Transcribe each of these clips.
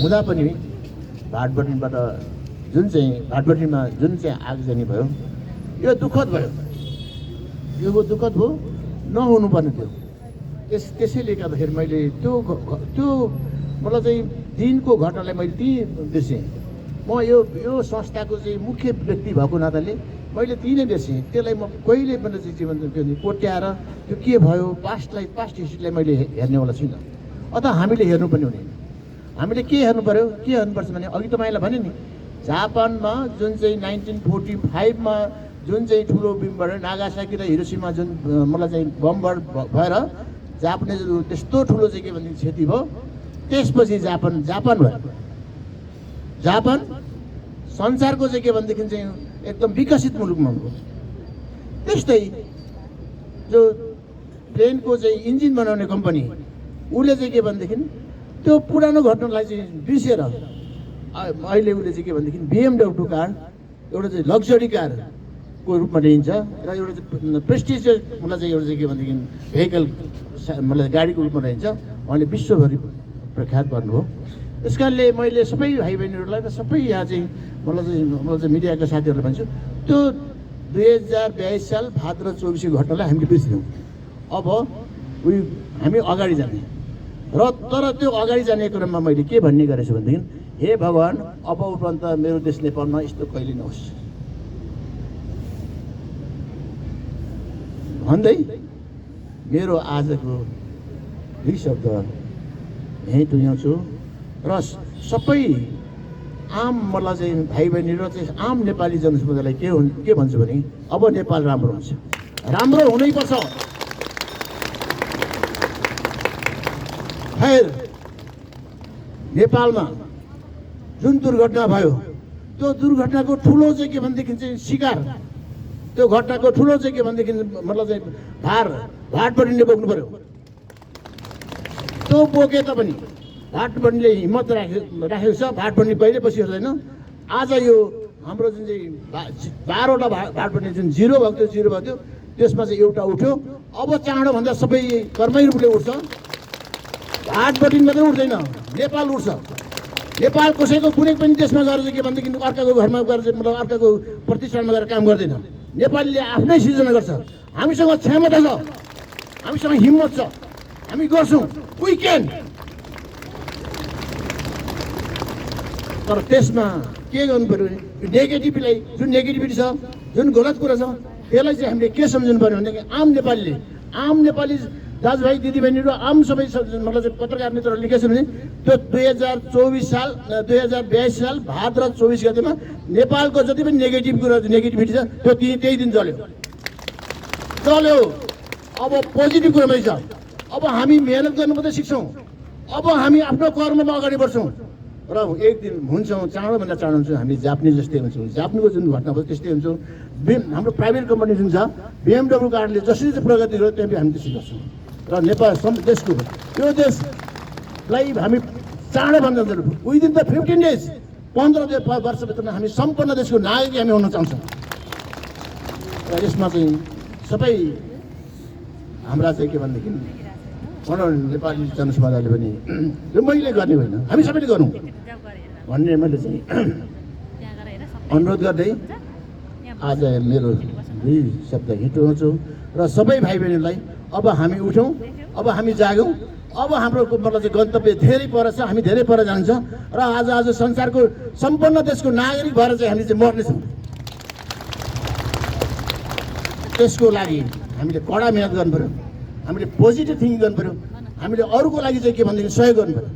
हुँदा पनि भाटबन्डीबाट भाटबन्डीमा जुन चाहिँ आगजनी भयो यो दुःखद भयो, यो दुःखद भयो, नहुनुपर्ने थियो। त्यसैले गर्दाखेरि मैले त्यो मलाई चाहिँ दिनको घटनालाई मैले त्यहीँ बिर्सेँ। म यो संस्थाको चाहिँ मुख्य व्यक्ति भएको नाताले मैले त्यही नै बिर्सेँ। त्यसलाई म कहिले पनि चाहिँ जीवन कोट्याएर त्यो के भयो पास्ट हिस्ट्रीलाई मैले हेर्नेवाला छुइनँ। अथवा हामीले हेर्नुपर्ने हुने, हामीले के हेर्नु पर्यो, के हेर्नुपर्छ भने अघि तपाईँलाई भने नि जापानमा जुन चाहिँ 1945मा जुन चाहिँ ठुलो बिमबाट नागासाकी र हिरोसिमा जुन मलाई चाहिँ बमबाट भएर जापानिजहरू त्यस्तो ठुलो चाहिँ के भनेदेखि क्षति भयो। त्यसपछि जापान भयो। जापान संसारको चाहिँ के भनेदेखि चाहिँ एकदम विकसित मुलुकमा हो। त्यस्तै जो प्लेनको चाहिँ इन्जिन बनाउने कम्पनी उसले चाहिँ के भनेदेखि त्यो पुरानो घटनालाई चाहिँ बिर्सेर अहिले उसले चाहिँ के भनेदेखि BMW कार एउटा चाहिँ लग्जरी कारको रूपमा लिइन्छ र एउटा चाहिँ प्रेस्टिजियस मलाई चाहिँ एउटा चाहिँ के भनेदेखि भेहिकल मलाई गाडीको रूपमा लिइन्छ। उहाँले विश्वभरि प्रख्यात गर्नुभयो। त्यस कारणले मैले सबै भाइ बहिनीहरूलाई र सबै यहाँ चाहिँ मलाई चाहिँ मिडियाका साथीहरूलाई भन्छु त्यो 2022 साल भाद्र 24 घटनालाई हामीले बिर्सियौँ। अब हामी अगाडि जाने र तर त्यो अगाडि जाने क्रममा मैले के भन्ने गरेछु भनेदेखि हे भगवान् अब उपरान्त मेरो देश नेपालमा यस्तो कहिले नहोस् भन्दै मेरो आजको दुई शब्द यहीँ टुङ्ग्याउँछु र सबै आम मलाई चाहिँ भाइ बहिनी र चाहिँ आम नेपाली जनसमुदायलाई के भन्छु भने अब नेपाल राम्रो हुन्छ, राम्रो हुनैपर्छ। खैर नेपालमा जुन दुर्घटना भयो त्यो दुर्घटनाको ठुलो चाहिँ के भनेदेखि चाहिँ शिकार, त्यो घटनाको ठुलो चाहिँ के भनेदेखि मतलब चाहिँ भाटबन्डीले बोक्नु पर्यो। त्यो बोके तापनि भाटबन्डीले हिम्मत राखेको छ। भाटबन्डी कहिले बसिरहेको छैन। आज यो हाम्रो जुन चाहिँ 12वटा भाटबन्डी जुन जिरो भएको थियो त्यसमा चाहिँ एउटा उठ्यो। अब चाँडोभन्दा सबै कर्मै रूपले उठ्छ। भाटबन्डी मात्रै उठ्दैन, नेपाल उठ्छ। नेपाल कसैको कुनै पनि देशमा गएर चाहिँ के भनेदेखि अर्काको घरमा गएर चाहिँ मतलब अर्काको प्रतिष्ठानमा गएर काम गर्दैन। नेपालीले आफ्नै सिर्जना गर्छ। हामीसँग क्षमता छ, हामीसँग हिम्मत छ, हामी गर्छौँ, वी क्यान। तर त्यसमा के गर्नु पर्यो भने नेगेटिभलाई, जुन नेगेटिभिटी छ, जुन गलत कुरा छ त्यसलाई चाहिँ हामीले के सम्झनु पर्यो भनेदेखि आम नेपाली दाजुभाइ दिदीबहिनीहरू आम सबै मतलब चाहिँ पत्रकार मित्रहरू लेखेको छ भने त्यो 2022 साल भाद्र 24 गतेमा नेपालको जति पनि नेगेटिभिटी छ त्यो त्यही दिन जल्यो। अब पोजिटिभ कुरामै छ। अब हामी मेहनत गर्नु मात्रै सिक्छौँ। अब हामी आफ्नो कर्ममा अगाडि बढ्छौँ र एक दिन हुन्छौँ, चाँडोभन्दा चाँडो हुन्छौँ। हामी जापानिज जस्तै हुन्छौँ। जापानको जुन घटना भयो त्यस्तै हुन्छौँ। हाम्रो प्राइभेट कम्पनी जुन छ BMW कारले जसरी चाहिँ प्रगति गर्यो त्यही हामी त्यसै गर्छौँ र नेपाल देशको त्यो देशलाई हामी चाँडोभन्दा विदिन द 15 डेज 15 वर्षभित्रमा हामी सम्पन्न देशको नागरिक हामी हुन चाहन्छौँ। र यसमा चाहिँ सबै हाम्रा चाहिँ के भनेदेखि नेपाली जनसमुदायले पनि यो मैले गर्ने होइन, हामी सबैले गरौँ भन्ने मैले चाहिँ अनुरोध गर्दै आज मेरो दुई शब्द हिँड्छु र सबै भाइ बहिनीलाई अब हामी उठौँ, अब हामी जागौँ। अब हाम्रो मतलब चाहिँ गन्तव्य धेरै पर छ, हामी धेरै पर जान्छ र आज संसारको सम्पन्न देशको नागरिक भएर चाहिँ हामी चाहिँ मर्नेछौँ। त्यसको लागि हामीले कडा मेहनत गर्नु पऱ्यो, हामीले पोजिटिभ थिङ्किङ गर्नु पऱ्यो, हामीले अरूको लागि चाहिँ के भनेदेखि सहयोग गर्नु पऱ्यो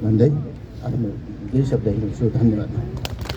भन्दै आफ्नो दुई शब्द हिँड्छु। धन्यवाद।